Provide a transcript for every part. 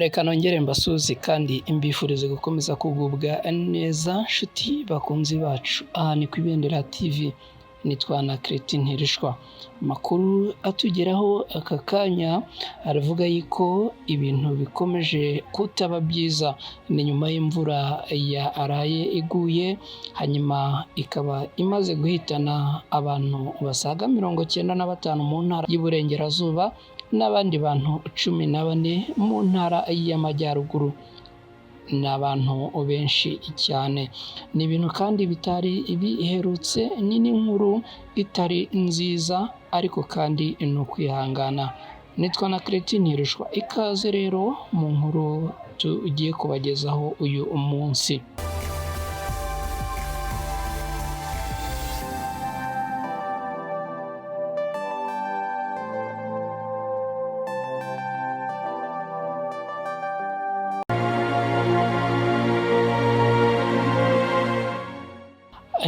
Reka nongere mbasuhuze kandi mbifurize gukomeza kugubwa neza nshuti bakunzi bacu. Aha ni ku Ibendera TV, nitwa na Christine Ntirishwa. Amakuru atugeraho aka kanya aravuga yuko ibintu bikomeje kutaba byiza. Ni nyuma y'imvura yaraye iguye, hanyuma ikaba imaze guhitana abantu basaga 95 mu ntara y'Iburengerazuba n'abandi bantu 14 mu ntara y'Amajyaruguru. Ni abantu benshi cyane. Ni ibintu kandi bitari biherutse, ni n'inkuru itari nziza ariko kandi ni ukwihangana. Nitwa na Christine Ntirushwa. Ikaze rero mu nkuru tugiye kubagezaho uyu munsi.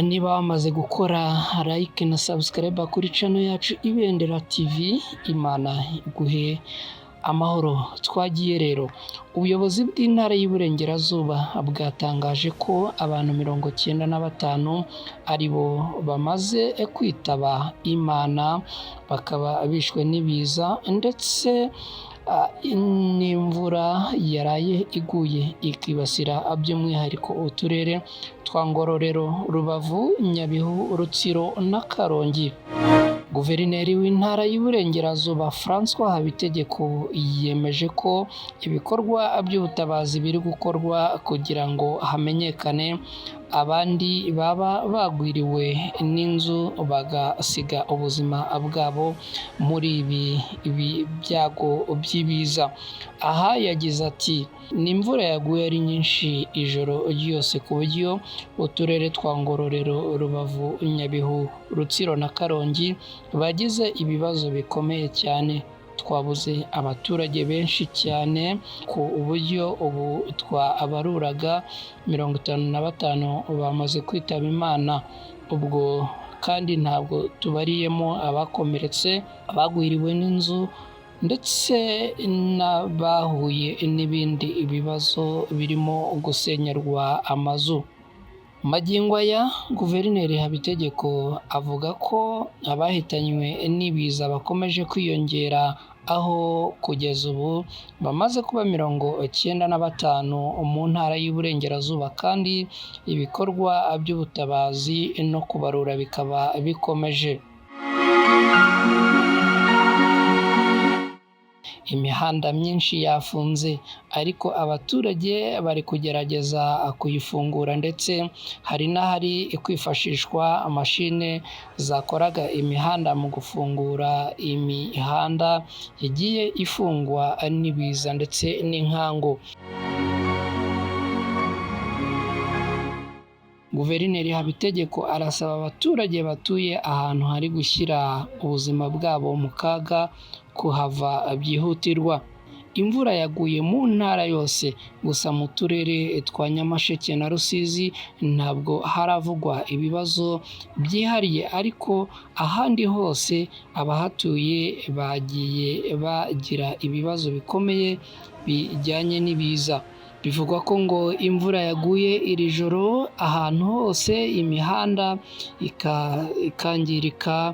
Niba wamaze gukora like na subscribe kuri channel yacu Ibendera TV, Imana iguhe amahoro. Twagiye rero. Ubuyobozi bw'intara y'Iburengerazuba bwatangaje ko abantu 95 ari bo bamaze kwitaba Imana, bakaba bishwe n'ibiza ndetse n'imvura yaraye iguye ikibasira by'umwihariko uturere twa Ngororero, Rubavu, Nyabihu, Rutsiro na Karongi. Guverineri w'intara y'Iburengerazuba Francois Habitegeko yemeje ko ibikorwa by'ubutabazi biri gukorwa kugira ngo hamenyekane abandi baba bagwiriwe n'inzu bagasiga ubuzima bwabo muri ibi byago by'ibiza. Aha yagize ati ni imvura yaguye ari nyinshi ijoro ryose ku buryo uturere twa Ngororero, Rubavu, Nyabihu, Rutsiro na Karongi bagize ibibazo bikomeye cyane. Twabuze abaturage benshi cyane ku buryo ubu twabaruraga 55 bamaze kwitaba Imana. Ubwo kandi ntabwo tubariyemo abakomeretse, abagwiriwe n'inzu ndetse n'abahuye n'ibindi bibazo birimo gusenyerwa amazu. Magingo aya Guverineri Habitegeko avuga ko abahitanywe n'ibiza bakomeje kwiyongera, aho kugeza ubu bamaze kuba 95 mu ntara y'Iburengerazuba, kandi ibikorwa by'ubutabazi no kubarura bikaba bikomeje. Imihanda myinshi yafunze ariko abaturage bari kugerageza kuyifungura, ndetse hari n'ahari kwifashishwa mashine zakoraga imihanda mu gufungura imihanda yagiye ifungwa n'ibiza ndetse n'inkangu. Guverineri Habitegeko arasaba abaturage batuye ahantu hari gushyira ubuzima bwabo mu kaga kuhava byihutirwa. Imvura yaguye mu ntara yose, gusa mu turere twa Nyamasheke na Rusizi ntabwo haravugwa ibibazo byihariye, ariko ahandi hose abahatuye bagiye bagira ibibazo bikomeye bijyanye n'ibiza. Bivugwa ko ngo imvura yaguye iri joro ahantu hose imihanda ikangirika,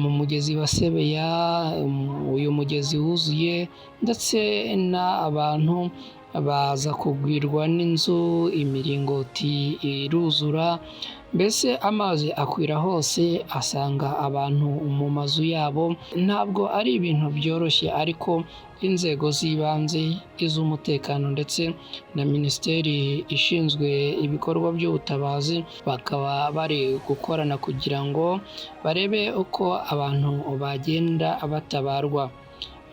mu mugezi wa Sebeya, uyu mugezi wuzuye ndetse n'abantu baza kugwirwa n'inzu, imiringoti iruzura, mbese amazi akwira hose asanga abantu mu mazu yabo. Ntabwo ari ibintu byoroshye, ariko inzego z'ibanze, iz'umutekano ndetse na minisiteri ishinzwe ibikorwa by'ubutabazi bakaba bari gukorana kugira ngo barebe uko abantu bagenda batabarwa.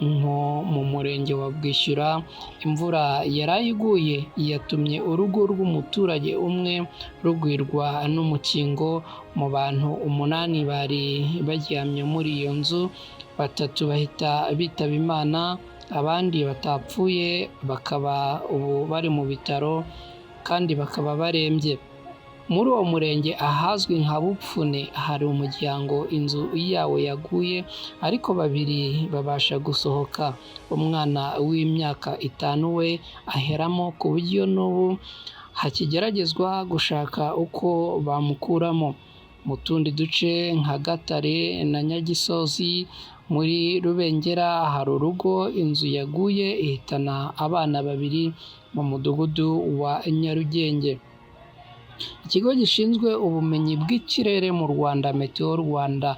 Nko mu murenge wa Bwishyura, imvura yaraye iguye yatumye urugo rw'umuturage umwe rugwirwa n'umukingo. Mu bantu 8 bari baryamye muri iyo nzu, 3 bahita bitaba Imana, abandi batapfuye bakaba ubu bari mu bitaro kandi bakaba barembye. Muri uwo murenge ahazwi nka Bupfune hari umuryango inzu yawo yaguye, ariko babiri babasha gusohoka. Umwana w'imyaka 5 we aheramo, ku buryo n'ubu hakigeragezwa gushaka uko bamukuramo. Mu tundi duce nka Gatare na Nyagisozi muri Rubengera hari urugo inzu yaguye ihitana abana babiri mu mudugudu wa Nyarugenge. Ikigo gishinzwe ubumenyi bw'ikirere mu Rwanda, Meteo Rwanda,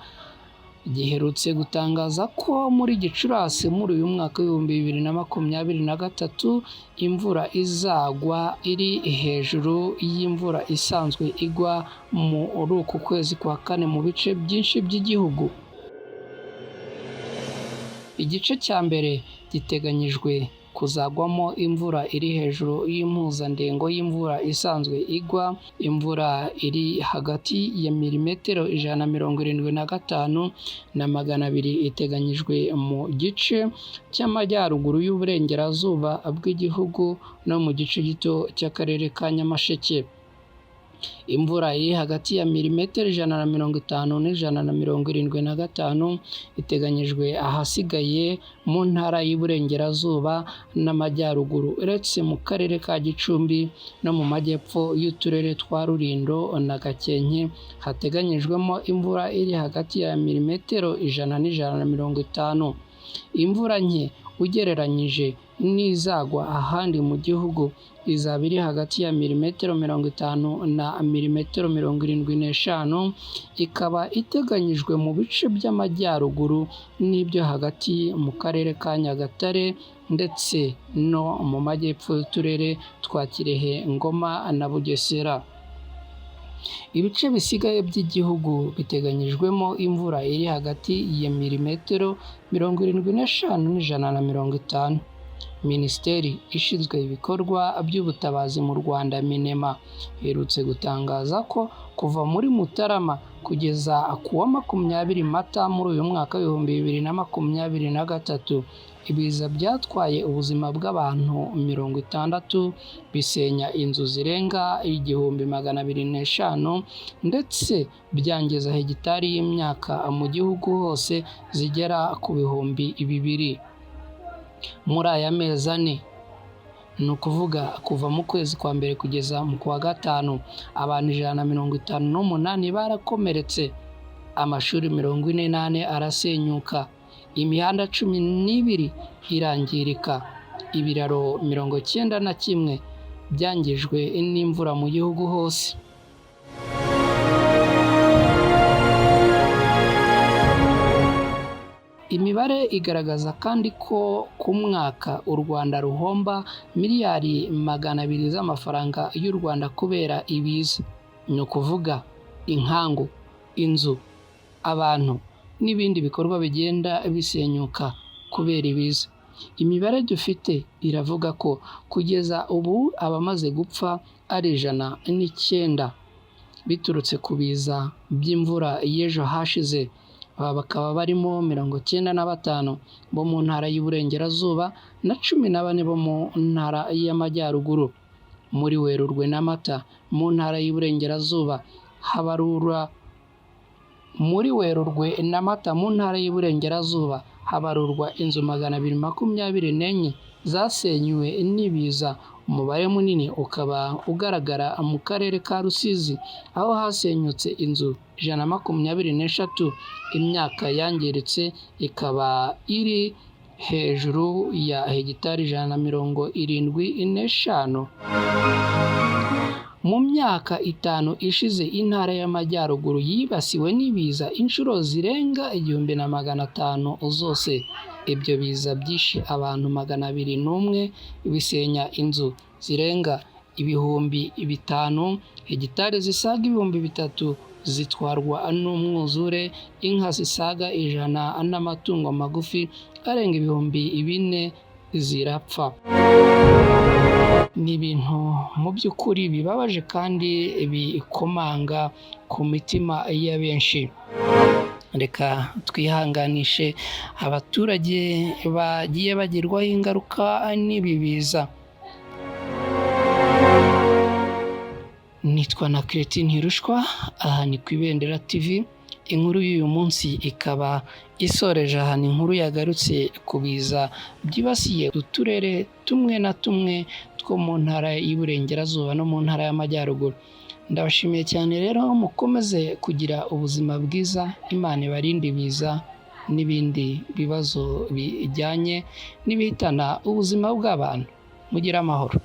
giherutse gutangaza ko muri Gicurasi muri uyu mwaka w'2023 imvura izagwa iri hejuru y'imvura isanzwe igwa muri uku kwezi kwa kane mu bice byinshi by'igihugu. Igice cya mbere giteganyijwe kuzagwamo imvura iri hejuru y'impuzandengo y'imvura isanzwe igwa, imvura iri hagati ya milimetero 175 na 200 iteganyijwe mu gice cy'amajyaruguru y'uburengerazuba bw'igihugu no mu gice gito cy'akarere ka Nyamasheke. Imvura iri hagati ya milimetero 150 n'175 iteganyijwe ahasigaye mu ntara y'Iburengerazuba n'Amajyaruguru, uretse mu karere ka Gicumbi no mu majyepfo y'uturere twa Rulindo na Gakenke hateganyijwemo imvura iri hagati ya milimetero 100 n'150. Imvura nke ugereranyije n'izagwa ahandi mu gihugu izaba iri hagati ya milimetero 50 na milimetero 75, ikaba iteganyijwe mu bice by'amajyaruguru n'ibyo hagati mu karere ka Nyagatare ndetse no mu majyepfo y'uturere twa Kirehe, Ngoma na Bugesera. Ibice bisigaye by'igihugu biteganyijwemo imvura iri hagati ya milimetero 75 n'150. Minisiteri ishinzwe ibikorwa by'ubutabazi mu Rwanda, MINEMA, iherutse gutangaza ko kuva muri Mutarama kugeza ku wa 20 Mata muri uyu mwaka w'2023 ibiza byatwaye ubuzima bw'abantu 60, bisenya inzu zirenga 1205 ndetse byangiza hegitari y'imyaka mu gihugu hose zigera ku 2000. Muri aya mezi ane, ni ukuvuga kuva mu kwezi kwa mbere kugeza mu kwa gatanu, abantu 158 barakomeretse, amashuri 44 arasenyuka, imihanda 12 irangirika, ibiraro 91 byangijwe n'imvura mu gihugu hose. Imibare igaragaza kandi ko ku mwaka u Rwanda ruhomba miliyari 200 z'amafaranga y'u Rwanda kubera ibiza, ni ukuvuga inkangu, inzu, abantu n'ibindi bikorwa bigenda bisenyuka kubera ibiza. Imibare dufite iravuga ko kugeza ubu abamaze gupfa ari 109 biturutse ku biza by'imvura y'ejo hashize. Aba bakaba barimo 95 bo mu ntara y'Iburengerazuba na 14 bo mu ntara y'Amajyaruguru. Muri Werurwe na Mata mu ntara y'Iburengerazuba habarura muri Werurwe na Mata mu ntara y'Iburengerazuba habarurwa inzu 224 zasenywe n'ibiza, umubare munini ukaba ugaragara mu karere ka Rusizi aho hasenyutse inzu 123, imyaka yangiritse ikaba iri hejuru ya hegitari 175. Mu myaka 5 ishize intara y'Amajyaruguru yibasiwe n'ibiza inshuro zirenga 1500 zose. Ibyo biza byishe abantu 201, bisenya inzu zirenga 5000, hegitari zisaga 3000 zitwarwa n'umwuzure, inka zisaga 100 n'amatungo magufi arenga 4000 zirapfa. Ni ibintu mu by'ukuri bibabaje kandi bikomanga ku mitima ya benshi. Reka twihanganishe abaturage bagiye bagirwaho ingaruka n'ibi biza. Nitwa na Cretin Ntirushwa, aha ni ku Ibendera TV. Inkuru y'uyu munsi ikaba isoreje ahantu inkuru yagarutse ku biza byibasiye uturere tumwe na tumwe two mu ntara y'Iburengerazuba no mu ntara y'Amajyaruguru. Ndabashimiye cyane rero, mukomeze kugira ubuzima bwiza, Imana ibarinde ibiza n'ibindi bibazo bijyanye n'ibihitana ubuzima bw'abantu. Mugire amahoro.